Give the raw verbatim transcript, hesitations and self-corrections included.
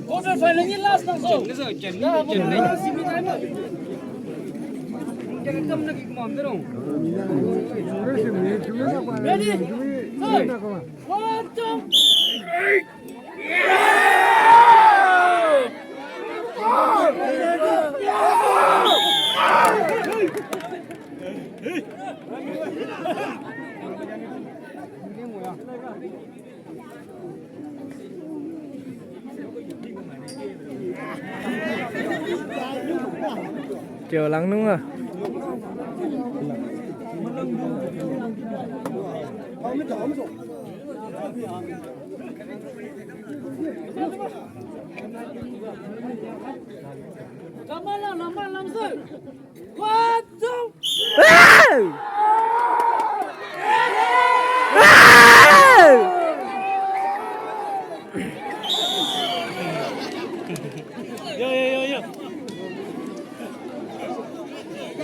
Quarter final ni last nang so. Ready? One, two. Chiều lắng đúng không? Kamal, Kamal, Kamal.